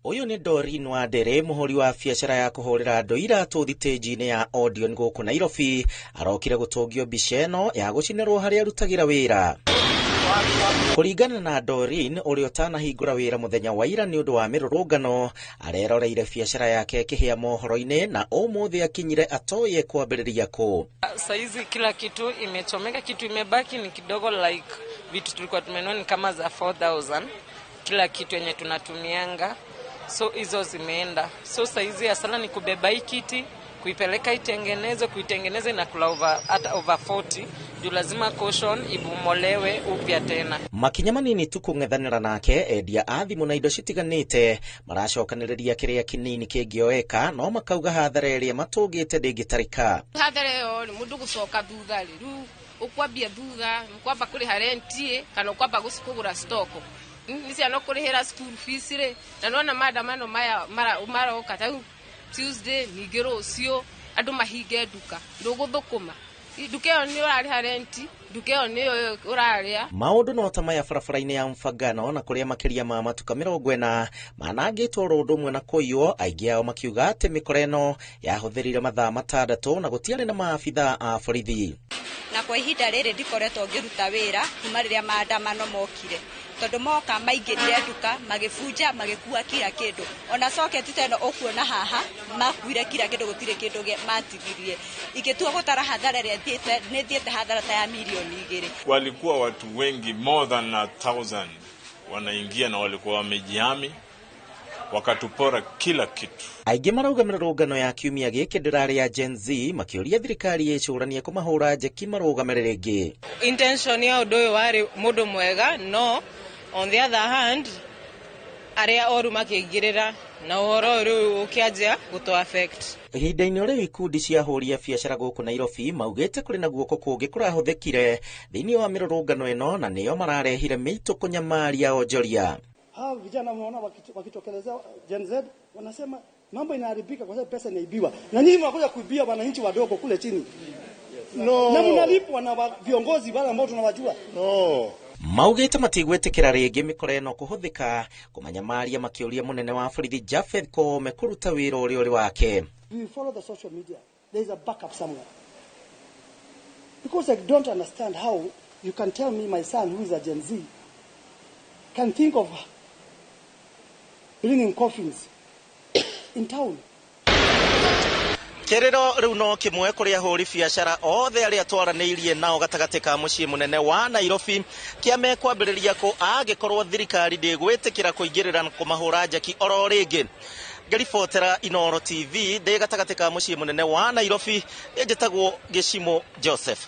Ũyũ nĩ Doreen Wandere, mũhũri wa biacara ya kũhũrĩra andũ iratũ thitĩnji-inĩ ya Odeon gũkũ Nairobi. Arokire gũtũngio mbica ĩno ya gũcinĩrwo harĩa arutagĩra wĩra. Kũringana na Doreen, ũrĩa ũtanahingũra wĩra mũthenya wa ira nĩ ũndũ wa mĩrũrũngano, areroreire biacara yake ĩkĩhĩa mohoro-inĩ na ũmũthĩ akinyire atoĩ kwambĩrĩria kũ. Saizi kila kitu imechomeka, kitu imebaki ni kidogo, like vitu tulikuwa tumenunua ni kama za 4000 kila kitu yenye tunatumianga, so hizo zimeenda. So saizi hasara ni kubeba hii kiti kuipeleka itengenezwe, kuitengeneza inakula over, hata over 40 juu lazima cushion ibomolewe upya tena. Makinya manini tu kũng'ethanĩra nake, endia a thimũ na indo citiganĩte maracokanĩrĩria kĩrĩa kĩnini kĩngĩoeka, no makauga hathara ĩrĩa matũngĩte ndĩngĩtarĩka. Hathara ĩyo rĩ, mũndũ gũcoka thutha rĩ, rĩu ũkwambia thutha, ũkwamba kũrĩha rent kana ũkwamba kũgũra stock nĩ ciana kũrĩhĩra school fees rĩ, na nona maandamano maya maroka ta rĩu Tuesday, ningĩ rũciũ andũ mahinge nduka, ndũgũthũkũma, nduka ĩyo nĩ ũrarĩha rent, nduka ĩyo nĩyo ũrarĩa. Maũndũ no ta maya barabara-inĩ ya Mfangano, na kũrĩa makĩria ma matuka 40 manangĩtwo oro ũndũ ũmwe na kũiywo, aingĩ ao makiuga atĩ mĩkora ĩno yahũthĩrire mathaa 6 na gũtiarĩ na maabithaa a borithi. Na kwa ihinda rĩrĩ ndikoretwo ngĩruta wĩra kuma rĩrĩa maandamano mokire, tondũ moka maingĩrire nduka, magĩbunja, magĩkua kila kĩndũ. Ona socket ta ĩno ũkuona haha, makuire kila kĩndũ, gũtirĩ kĩndũ matigirie. Ingĩtua gũtara hathara ĩrĩa thiĩte, nĩ thiĩte hathara ta ya 2 milioni. Walikuwa watu wengi, more than 1,000 wanaingia, na walikuwa wamejihami, wakatupora kila kitu. Aingĩ marauga mĩrũrũngano ya kiumia gĩkĩ ndĩrarĩ ya Gen Z, makĩũria thirikari ĩcũranie kũmahũra njeki marũgame rĩngĩ. Intention ya ũndũ ũyũ warĩ mũndũ mwega, no on the other hand arĩa oru makĩingĩrĩra na ũhoro ũyũ rĩu ũkĩanjia gũtũ affect. Ihinda-inĩ rĩu, ikundi cia ahũri a biacara gũkũ Nairobi maugĩte kũrĩ na guoko kũngĩ kũrahũthĩkire thĩinĩ wa mĩrũrũngano ĩno, na nĩo mararehire mĩitũ kũnyamaria onjoria. Hawa vijana unaona wakitokelezea Gen Z wanasema mambo inaharibika kwa sababu pesa inaibiwa, na nyinyi mnakuja kuibia wananchi wadogo kule chini. No. Na mnalipwa na viongozi wale ambao tunawajua. No. Maugĩte matigwĩtĩkĩra rĩngĩ mĩkora ĩno kũhũthĩka kũmanyamaria, makĩũria mũnene wa borithi Japheth Koome kũruta wĩra ũrĩa ũrĩ wake. We follow the social media. There is a backup somewhere. Because I don't understand how you can tell me my son, who is a Gen Z, can think of bringing coffins in town. Kĩrĩro rĩu no kĩmwe kũrĩ ahũri biacara othe arĩa twaranĩirie nao gatagatĩ ka mũciĩ mũnene wa Nairobi, kĩa mekwambĩrĩria kũ angĩkorwo thirikari ndĩgwĩtĩkĩra kũingĩrĩra na kũmahũra njeki oro rĩngĩ. Ngĩribotera Inooro TV ndĩ gatagatĩ ka mũciĩ mũnene wa Nairobi, njĩtagwo Gĩcimo Joseph.